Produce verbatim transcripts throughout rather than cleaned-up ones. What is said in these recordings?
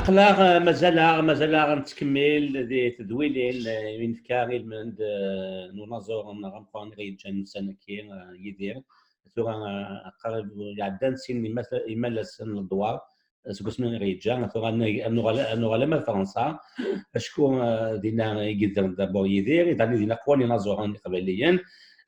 Aql-aɣ, eh, mazal-aɣ, mazal-aɣ nettkemmil di tedwilin, eh, i nefka ilmend, eh, n unaẓur n Rameqran i ɣ-yeǧǧan ussan-agi, eh, Yidir. Tura, eh, qrib iɛeddan sin imal-, imalas n ledwar, eh, seg wasmi i ɣ-yeǧǧa. Tura ad n-, ad nuɣal, ad nuɣal ama d Fransa, acku, eh, dinna i yedder d'abord Yidir, idan dinna qwan inaẓuren iqbayliyen,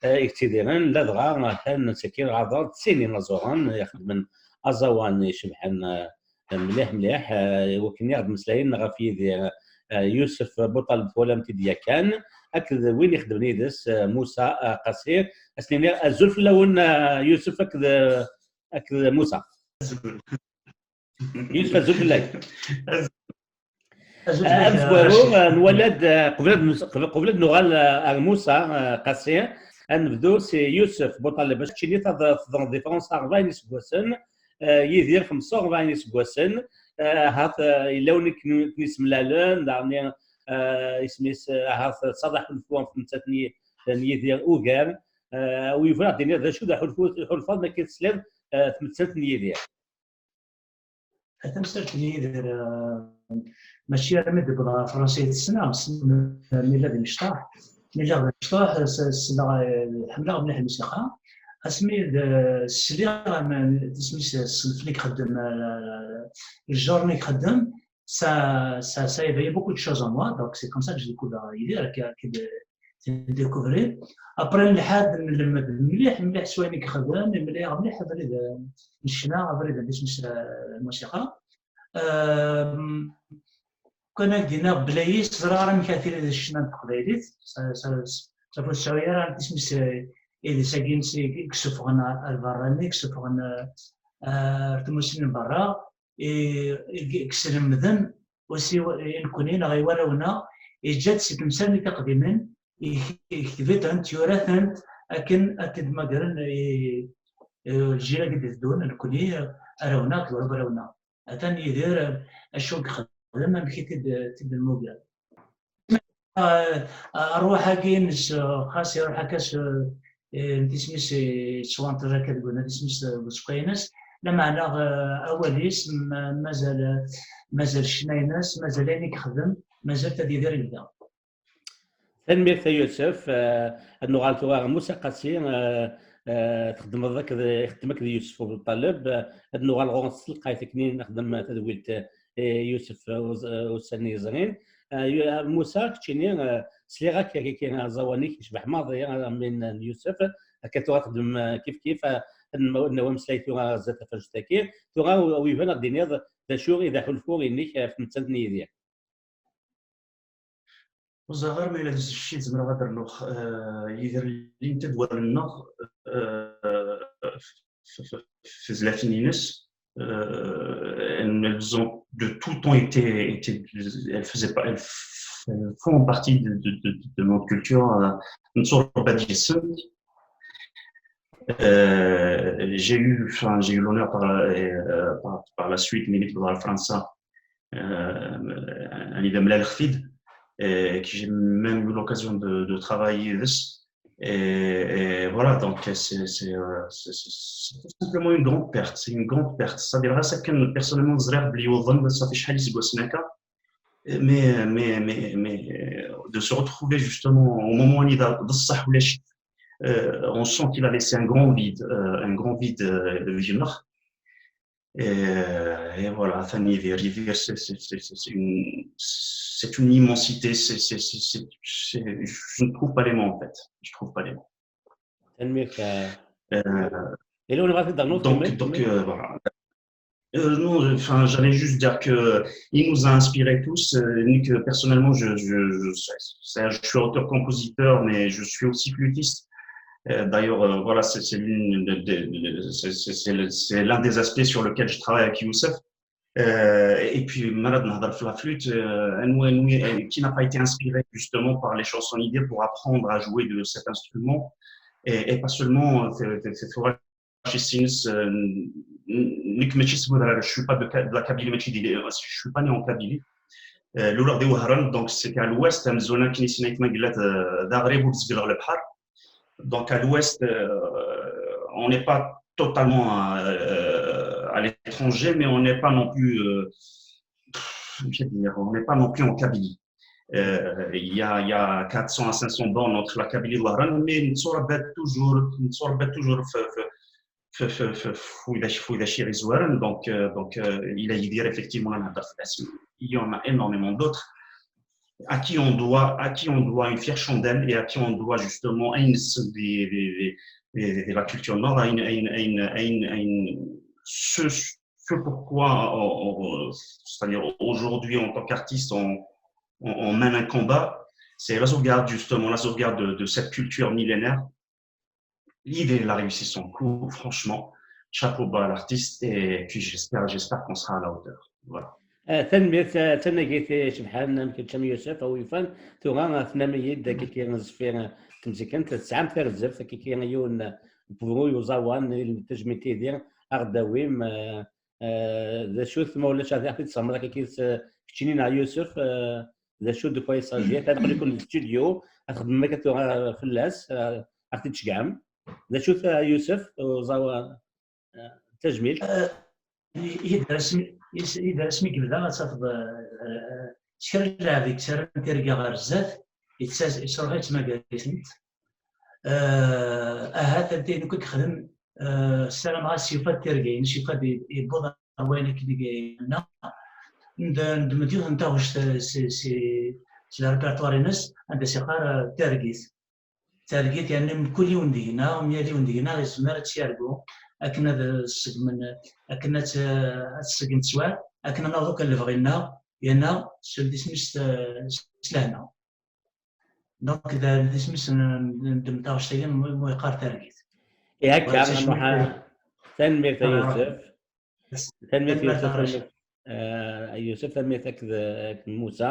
eh, i yettidiren, ladɣa atan sakkin ɣaḍen sin inaẓuren ixeddmen aẓawan icebḥen, eh, mliḥ, mliḥ, eh, i wakken i ɣ-d-meslayen ɣef Yidir. Eh, Yusef Buṭaleb, twalam-t-id yakan, akked win ixeddmen yid-s, eh, Musa, eh, Qasi. Ad s-nini azul fell-awen, eh, Yusef akked, eh, akked Musa. Yusef, azul fell-ak. Azul. Eh, fell-ak, amezwaru, eh, eh, nwala-d, eh, qbel ad nus-, qbel, qbel ad nuɣal, eh, ar Musa, eh, Qasi, ad nebdu si Yusef Buṭaleb. Keččini tadreḍ di Fransa rebɛin iseggasen, eh, Yidir xemsa u rebɛin iseggasen, eh, ahat, eh, yella win i ken-, ken-isemlalen, daɣen, eh, isem-is, eh, ahat tesɛiḍ aḥulfu ɣef tmettant n Yi-, n Yidir ugar, eh, u yebɣa ad d-iniḍ d acu d aḥulfu, tḥulfaḍ mi akka tesliḍ, eh, tmettant n Yidir? Tamsalt n Yidir, eh, mačči armi d-wwḍeɣ ɣer Fransa i t-ssneɣ, s-, mi la d imecṭaḥ, mi lliɣ d imecṭaḥ, s-, ssneɣ, eh, ḥemmleɣ mliḥ lmusiqa. Asmi d, sliɣ, am, isem-is, ssenf-nni ixeddem, eh, lǧar-nni ixeddem, ça, ça, ça a éveillé beaucoup de choses en moi, donc c'est comme ça que j'ai découvert Yidir, que, que de, de découvrir. Après, nlḥa-d, nlemmed mliḥ, mliḥ s wayen i yexdem, mliḥ, mliḥ abrid, eh, n ccna, abrid n isem-is, eh, lmusiqa. Ehm, Kan ad d-iniɣ, bla-yi ẓriɣ ara amek ara tili di ccna n teqbaylit. Sa-, sa-, s-, sabu ur tesɛi ara isem-is, eh, idis-agi i, i yessufɣen ar, ar berra-nni, i yessufɣen, eh, ar tmussni n berra, i, i, i yeslemden usiw-, i nekkni neɣ i warraw-nneɣ, yeǧǧa-d si temsal-nni tiqdimin, i, i yekteb-itent, yura-tent akken ad t-id-mmagren i, i lǧil-agi d-iteddun, nekkni, arraw-nneɣ akked warraw-nneɣ. Atan Yidir, acu i yexdem, amek i t-id-, t-id-nemmuger. Ah, rrwaḥ-agi-ines, ah, xas iruḥ akka s, eh, n tismi-s, eh, yettwanṭel akka deg wina, tismi-s, eh, deg useqqay-ines, lameɛna, eh, awal-is, ma-, mazal, mazal ccna-ines, mazal ayen i yexdem, mazal-t ad yidir yebda. Tanemmirt a Yusef. Eh, ad nuɣal tura ɣer Musa Qasi. Eh, eh, txeddmeḍ akked, ixeddem akked Yusef Ubuṭaleb. Eh, ad nuɣal ɣur-s s telqayt akken i nexdem tadwilt, eh, Yusef, eh, us-, eh, ussan-nni yezrin. Eh, Yu-, eh, Musa, keččini, eh, sliɣ-ak akka aẓawan-ik yecbeḥ maḍi, eh, am win n Yusef. Akka tura txeddmem, eh, kif kif, eh, ad n-, ad nawi ameslay tura zdat taferǧt-agi. Tura, wi bɣan ad d-tiniḍ d acu i d aḥulfu-inek, eh, ɣef tmettant n Yidir? Ur ẓriɣ ara ma yella d cci zemreɣ ad d-rnuɣ, eh, Yidir, llint-d wallen-nneɣ, eh, f-, f-, f-, tezlatin-ines, eh, elles ont de tout temps été, été, elles faisaient pas, elles f-, elles font partie de, de, de, de notre culture, eh, netturebba deg-sent. Euh, j'ai eu, enfin, j'ai eu l'honneur par, euh, par, par la suite, mi nekk deg Fransa, euh, anida mlaleɣ-t-id, et que j'ai même eu l'occasion de, de travailler yid-s. Et, et voilà, donc c'est, c'est, euh, c'est, c'est, c'est tout simplement une grande perte. C'est une grande perte. C'est-à-dire, ça, que personnellement, ẓriɣ belli yuḍen, ça fait شحال n yiseggasen akka. Mais, mais, mais, mais, euh, de se retrouver justement au moment où il a, euh, on sent qu'il a laissé un grand vide, euh, un grand vide, euh, de Villeneuve. Et, euh, et voilà, atan Yidir, Yidir, c'est, c'est, c'est, c'est, c'est une, c'est une immensité, c'est, c'est, c'est, c'est, c'est, je ne trouve pas les mots en fait, je trouve pas les mots. Tanemmirt, euh, euh, et là, on va faire dans l'autre donc, donc, euh, voilà. Euh, non, enfin, j'allais juste dire que il nous a inspirés tous. Euh, Nick, euh, personnellement, je, je, je, c'est un, je suis auteur-compositeur, mais je suis aussi flûtiste. Euh, d'ailleurs, euh, voilà, c'est, c'est l'une de, de, de, c'est, c'est, c'est le, c'est l'un des aspects sur lequel je travaille avec Youssef. Euh, et puis, Malade Nahar la flûte, euh, un, un, un, qui n'a pas été inspiré justement par les chansons Yidir pour apprendre à jouer de cet instrument. Et, et pas seulement, euh, c'est, c'est, c'est Rachid Sinis, euh, n-, n-, nekk mačči seg udrar, je suis pas de Ka-, de la Kabylie, mačči di, je suis pas né en Kabylie. Euh, luleɣ di Wehran, donc c'était à l'ouest, amzun akken i s-yenna Gilad, euh, d aɣrib ur d-zegleɣ lebḥer. Donc à l'ouest, euh, on n'est pas totalement, euh, à l'étranger, mais on n'est pas non plus, euh, je veux dire, on n'est pas non plus en Kabylie. Euh, il y a, il y a quatre cents à cinq cents bornes entre la Kabylie et l'Iran, mais نتسربات toujours, نتسربات toujours في, في, في, في, في ولاش, في ولاش يغيزوارن. Donc, euh, donc euh, il a dit effectivement, il y en a énormément d'autres à qui on doit, à qui on doit une fière chandelle et à qui on doit justement une, des, des, des, des, la culture nord, à une, à une, à une, à une, à une, ce, ce pourquoi, on, on, c'est-à-dire aujourd'hui en tant qu'artiste, on, on, on mène un combat, c'est la sauvegarde justement, la sauvegarde de, de cette culture millénaire. L'idée, il a réussi son coup, franchement. Chapeau bas à l'artiste et puis j'espère, j'espère qu'on sera à la hauteur. Voilà. Ah, tanemmirt, ah, d tanagit icebḥen, amek teččam Yusef, a wi yufan, tura, ah, tennam-iyi-d akka zeffir, ah, temsikent, tesɛam tarzeft, akka yiwen, ah, n uẓawan, tajmilt-idi, a ɣ-d-tawim, ah, ah, d acu-t, ma ulac, ad aɣ-t-id-tesɣemreḍ akka, ah, keččini neɣ Yusef, ah, d acu, de quoi il s'agit? Atan aql-iken di studio, ad txedmem akka tura fell-as, ah, ad ɣ-t-id-tceggɛem. D acu-t, ah, Yusef, uẓawan, ah, tajmilt? Eh, i-, i-, yid-s mi, yid-s mi yebda, ad tafeḍ, eh, eh, s kra n lɛeb yettarran tirga ɣer zdat, yettas-, yesruḥ yettmagar-itent. Eh, ahat anta nekk i yexdem, eh, ssarameɣ-as yufa-d tirga-ines, yufa-d i-, yewweḍ ar wayen akken i yenna. Ned-, nedem-d yiwet n taɣect, eh, si, si, si le répertoire-ines, anda s-yeqqar, eh, targit. Targit, yani, mkul yiwen deg-neɣ, myal yiwen deg-neɣ yezmer ad tt-yargu akken ad segmen, akken ad tt-, ad tseggem teswiɛt, akken ad naweḍ akk ar lebɣi-nneɣ, yerna s, s, s lehna. Donc, d, d isem-is n, n, n taɣect-agi mu, mu yeqqar targit. Ihi akka, voilà, a Muḥa, tanemmirt a Yusef. Tanemmirt a Yusef, tanemmirt, eh, a Yusef, tanemmirt akked, akked Musa.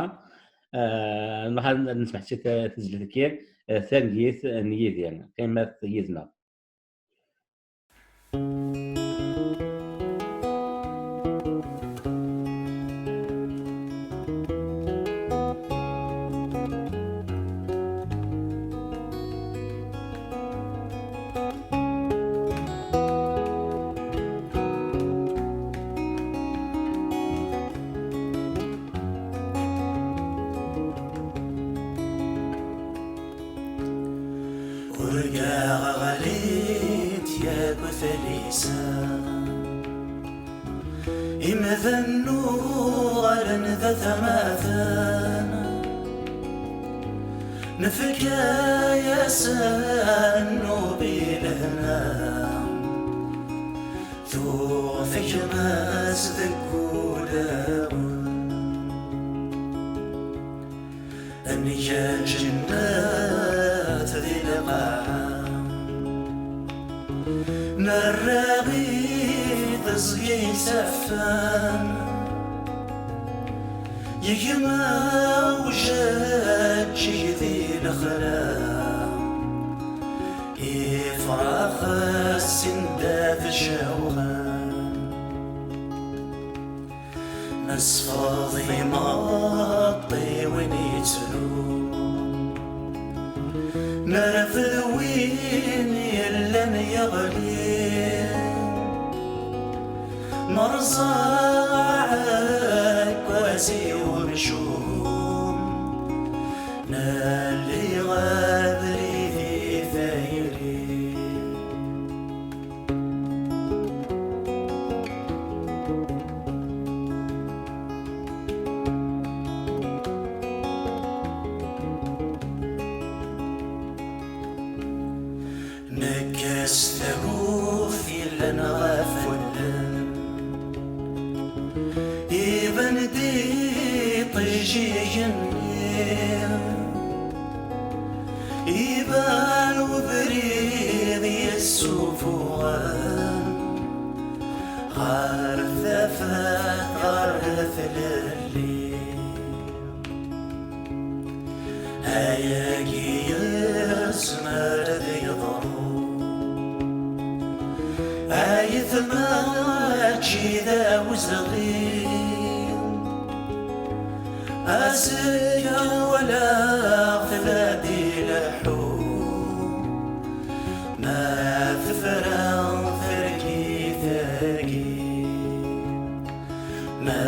Eh, nruḥ ad nesmeḥsi ta-, tizlit-agi, eh, targit n Yidir. Qqimet yid-neɣ. Urgaɣ ɣlint yakk tlisa. Imdanen uɣalen d atmaten, nefka-yasen nnub i lehna, tuɣ tekma-s deg wulawen. Nga lǧennet di lqaɛa, nerra i teẓgi yettafan, yegma ujaǧǧig di lexla, ifrax-as sin dat cewqan. Nesfeḍ imeṭṭi win yettrun, nerfed win yellan yeɣli, nerẓa aɛekkaz i umcum, nalli abrid i tayri. Nekkes tagut yellan ɣef wallen, iban-d iṭij igenni. Iban ubrid yessufuɣen ɣer tafat, ɣer tlelli. Ayagi yezmer ad yeḍru, ayetma mačči d awezɣi. Azekka walaɣ-t la d-ileḥḥu, ma tefra targit-agi, ma